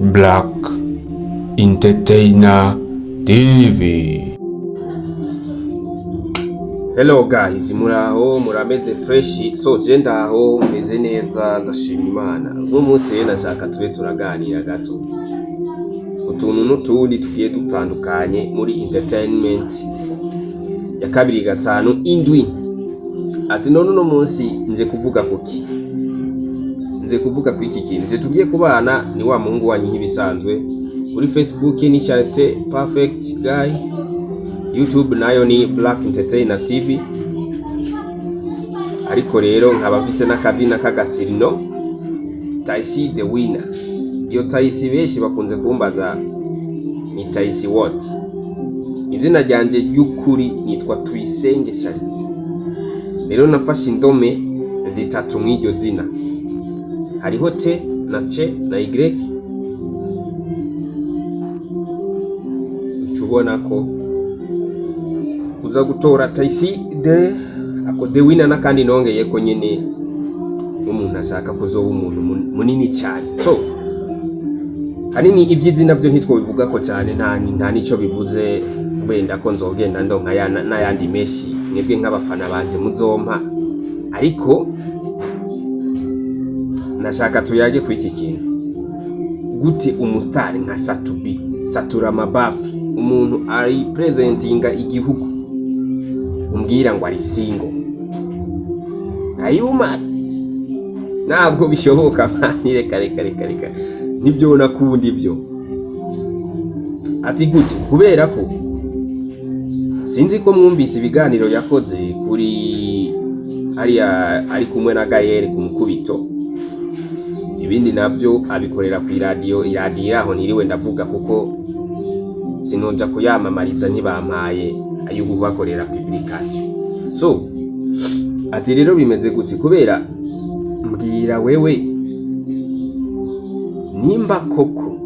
Black Entertainer TV. Hello guys, muraho, murameze fresh? So je ndaho, meze neza, ndashima Imana. Uno munsi rero nashaka tube turaganira gato utuntu n'utundi tugiye dutandukanye muri entertainment ya 257. Ati none uno munsi nje kuvuga kuki? Nje kuvuga ku iki kintu. Je tugiye kubana ni wa muhungu wanyu nk'ibisanzwe. Kuri Facebook ni Charite Perfect Guy, YouTube nayo ni Black Entertainer TV, ariko rero nkaba mfise n'akazina k'agasirino, Taisi the Winner. Iyo Taisi benshi bakunze kumbaza ni Taisi what? Izina ryanje ry'ukuri nitwa Tuyisenge Charite. Rero nafashe indome zitatu mw'iryo zina, hariho T na C na Y, uca ubona ko uza gutora Taisi de ako the winner, n'akandi nongeye ko nyene umuntu ashaka kuzoba umuntu munini cyane. So hanini iby'izina byo ntitwobivuga ko cyane, nta nico bivuze. Wenda ko nzogenda ndonka n'ayandi menshi mwebwe nk'abafana banje muzompa, ariko nashaka tuyage ku iki kintu: gute umusitari nka Sat-B, Satura Mabafu, umuntu ari presentinga igihugu, umbwira ngo ari single? Are you mad? Ntabwo bishoboka man, reka reka reka reka, nibyo nakunda ibyo. Ati gute? Kubera ko sinzi ko mwumvise ibiganiro yakoze kuri hariya ari kumwe na Gael ku mukubito, ibindi nabyo abikorera ku iradiyo, iradiyo iraho ntiriwe ndavuga kuko sinonja kuyamamariza, ntibampaye ayo kubakorera publication. So ati rero bimeze gute? Kubera mbwira wewe nimba koko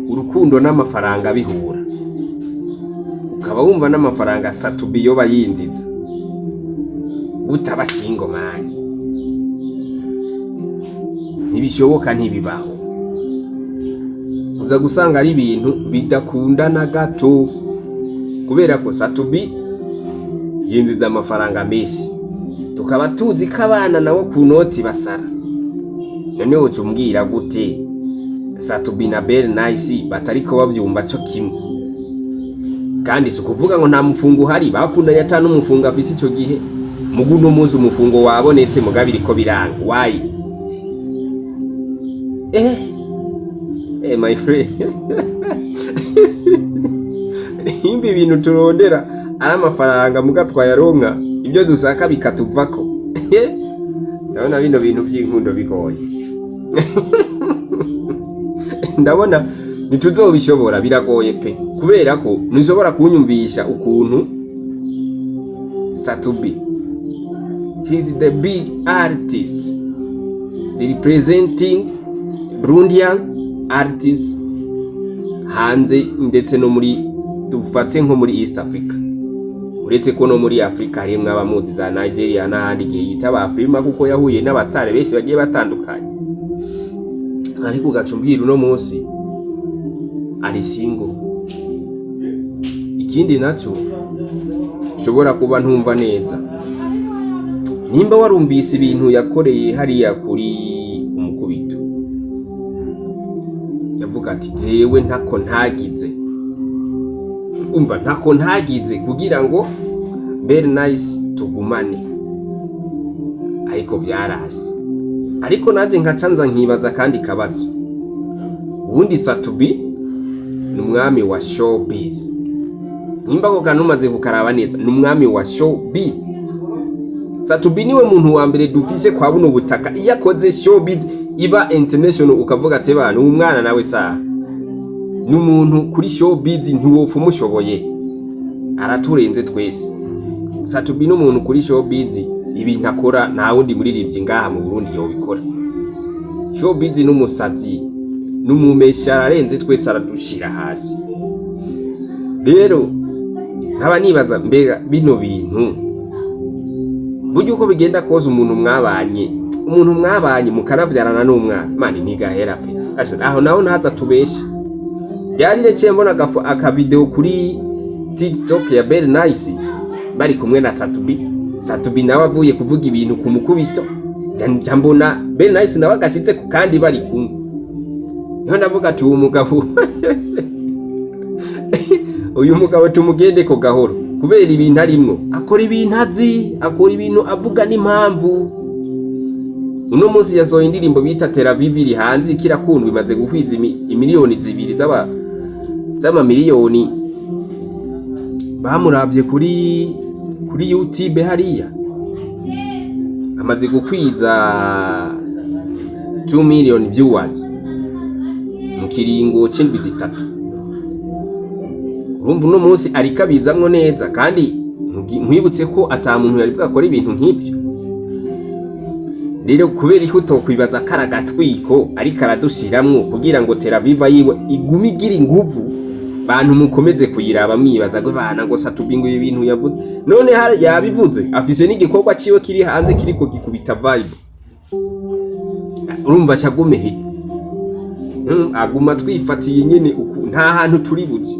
urukundo n'amafaranga bihura, ukaba wumva n'amafaranga Sat-B yoba yinziza, utaba single man? Ntibishoboka, ntibibaho. Uza gusanga ari ibintu bidakunda na gato, kubera ko Sat-B yinjiza amafaranga menshi, tukaba tuzi ko abana nabo ku noti basara. None woca umbwira gute Sat-B na Belle Nice batariko bavyumva co kimwe? Kandi si ukuvuga ngo nta mufungo uhari, bakundanye ata n'umufungo afise ico gihe. Mugu uno munsi umufungo wabonetse, mugabo iriko biranga. Why? My friend, nimba ibintu turondera ari amafaranga muga twayaronka ibyo dushaka bikatuvako, ndabona bino bintu vy'inkundo bigoye, ndabona ntituzobishobora, biragoye pe, kubera ko ntushobora kunyumvisha ukuntu Sat-B, he's the big artist, the representing Burundian artist hanze, ndetse no muri, dufate nko muri East Africa, uretse ko no muri Africa harimwo abamuzi za Nigeria n'ahandi, igihe yitaba Afrima, kuko yahuye n'abastare benshi bagiye batandukanye. Ariko ugaca umbwira uno munsi ari single. Ikindi naco ushobora kuba ntumva neza, nimba warumvise ibintu yakoreye hariya kuri umukubito, yavuga ati jewe ntako ntagize, umva, ntako ntagize kugira ngo Belle Nice tugumane, ariko vyarasi. Ariko naje nkaca nza nkibaza kandi kabazo: ubundi Sat-B ni umwami wa showbiz. Nimba ako kantu umaze kukaraba neza, ni umwami wa showbiz. Sat-B niwe muntu wa mbere dufise kwa buno butaka, iyo akoze showbiz iba international, ukavuga ati bana uyu mwana nawe saha ni umuntu kuri showbiz, ntiwopfa umushoboye, araturenze twese. Sat-B ni umuntu kuri showbiz, ibintu akora nta wundi muririmbyi ngaha mu Burundi yobikora. Showbiz n'umusazi n'umumesha, ararenze twese, aradushira hasi. Rero nkaba nibaza, mbega bino bintu burya uko bigenda kose, umuntu mwabanye, umuntu mwabanye mukanavyarana n'umwana, man, ntigahera pe. Asha, aho naho ntaza tubeshe. Byari reciye mbona akavideo kuri TikTok ya Bell Nice bari kumwe na Sat-B. Sat-B nawe avuye kuvuga ibintu ku mukubito, nja mbona Bell Nice nawe agashitse ku kandi bari kumwe. Niho ndavuga ati uwo mugabo, uyu mugabo tumugende ko gahoro, kubera ibintu arimwo, akora ibintu azi, akora ibintu avuga n'impamvu. Uno munsi yasohoye indirimbo bita Tel Aviv, iri hanze ikirakundwa, imaze guhwiza imiliyoni 2 z'amamiliyoni bamuravye kuri YouTube hariya. Amaze gukwiza 2 million viewers mu kiringo c'indwi 3. Urumva uno munsi ariko abizamwo neza, kandi nkwibutse ko ata muntu yari bwakora ibintu nk'ivyo. Rero kubera ko utokwibaza ko ari agatwiko ariko aradushiramwo kugira ngo Tel Aviv yiwe igume igira inguvu, bantu mukomeze kuyiraba mwibaza ngo bana ngo Sat-B ngo ibi bintu yavuze none yabivuze, afise n'igikorwa ciwe kiri hanze kiriko gikubita vibe. Urumva acagume he? Aguma twifatiye nyene uku, nta hantu turi buje.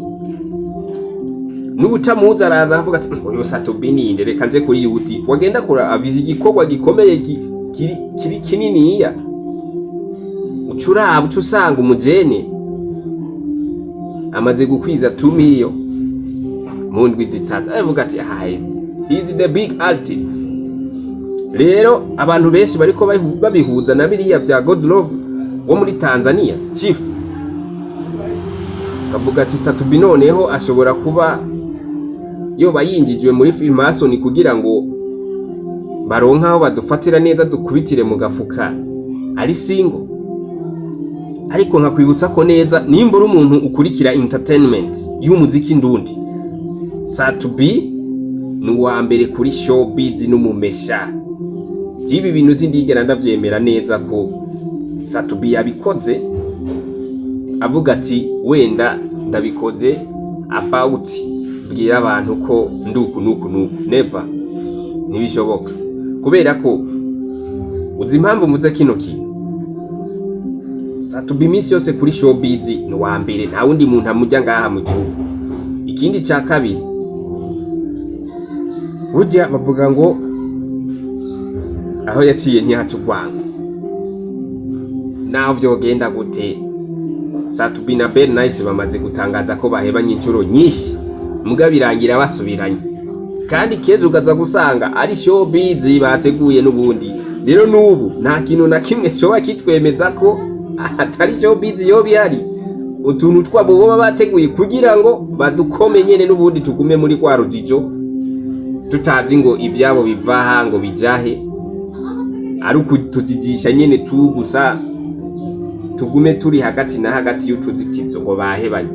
N'ubutamuzi araza avuga ati uyu Sat-B ninde? Reka nje kuri YouTube. Wagenda kura avize igikorwa gikomeye kiri kininiya, uca uraba, uca usanga umujene amaze gukwiza 2 million mu ndwi 3, avuga ati hayi, he is the big artist. Rero abantu benshi bariko babihuza na biriya bya God Love wo muri Tanzania Chief, kavuga ati Sat-B noneho ashobora kuba yoba yinjijwe muri Freemason kugira ngo baronke aho badufatira neza, dukubitire mu gafuka ari single. Ariko nkakwibutsa ko neza, nimba uri umuntu ukurikira entertainment y'umuziki ndundi, Sat-B ni uwa mbere kuri showbiz n'umumesha. By'ibi bintu sindigera ndavyemera neza ko Sat-B yabikoze avuga ati wenda ndabikoze about bwira abantu ko nduku nuku nuku. Never, ntibishoboka. Kubera ko uzi impamvu mvuze kino kintu, Sat-B iminsi yose kuri showbiz ni uwa mbere, nta wundi muntu amujya ngaha mu gihugu. Ikindi cya kabiri, burya bavuga ngo aho yaciye ntihaca urwango. Naho vyogenda gute, Sat-B na Bell Nice bamaze gutangaza ko bahebanye inshuro nyinshi, muga birangira basubiranye, kandi kenshi ukaza gusanga ari showbiz bateguye n'ubundi. Rero n'ubu nta kintu na kimwe coba kitwemeza ko atari showbiz yoba ihari, utuntu twabo boba bateguye kugira ngo badukome nyene, n'ubundi tugume muri rwa rujijo, tutazi ngo ivyabo bivaha ngo bijahe, ari ukutujijisha nyene tu gusa, tugume turi hagati na hagati y'utuzitizo ngo bahebanye.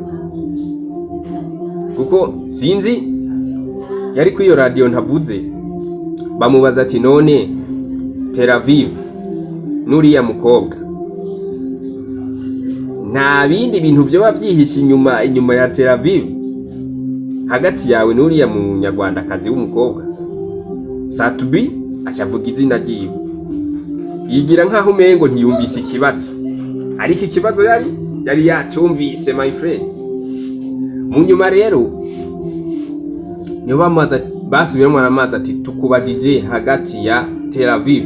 Kuko sinzi yari kuri iyo radiyo ntavuze, bamubaza ati none Tel Aviv n'uriya mukobwa nta bindi bintu vyoba vyihishe inyuma ya Tel Aviv, hagati yawe n'uriya munyarwandakazi w'umukobwa? Sat-B acavuga izina ryiwe, yigira nkaho umengo ntiyumvise ikibazo, ariko ikibazo yari yacumvise, my friend. Mu nyuma rero niho bamaze basubiyemo amazi ati tukubajije hagati ya Tel Aviv,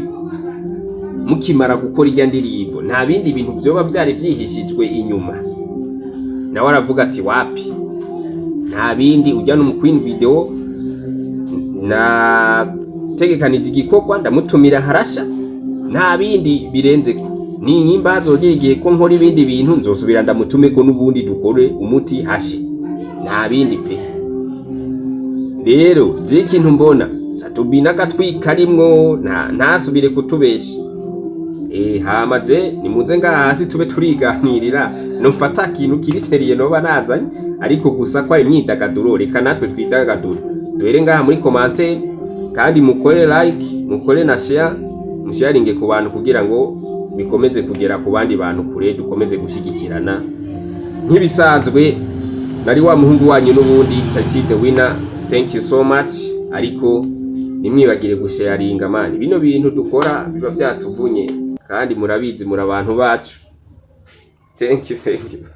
mukimara gukora irya ndirimbo, nta bindi bintu vyoba vyari vyihishijwe inyuma? Nawe aravuga ati wapi, nta bindi, ujya no mu Queen Video nategekanije igikorwa, ndamutumira harasha, nta bindi birenzeko. Ni nimba hazogira igihe ko nkora ibindi bintu, nzosubira ndamutumeko n'ubundi dukore umuti hashe, nta bindi pe. Rero je ikintu mbona, Sat-B n'agatwi karimwo, ntasubire kutubesha. Hamaze nimuze ngaha hasi tube turiganirira. Numfata kintu kiri sérieux noba nazanye, ariko gusa ko ari imyidagaduro, reka natwe twidagadure. Duhere ngaha muri commentaire, kandi mukore like, mukore na share, musharinge ku bantu kugira ngo bikomeze kugera ku bandi bantu kure, dukomeze gushigikirana nk'ibisanzwe. Nari wa muhungu wanyu n'ubundi, Taisi the winner. Thank you so much. Ariko ntimwibagire gusharinga, man. Bino bintu dukora biba vyatuvunye, kandi murabizi, muri abantu bacu. Thank you, thank you.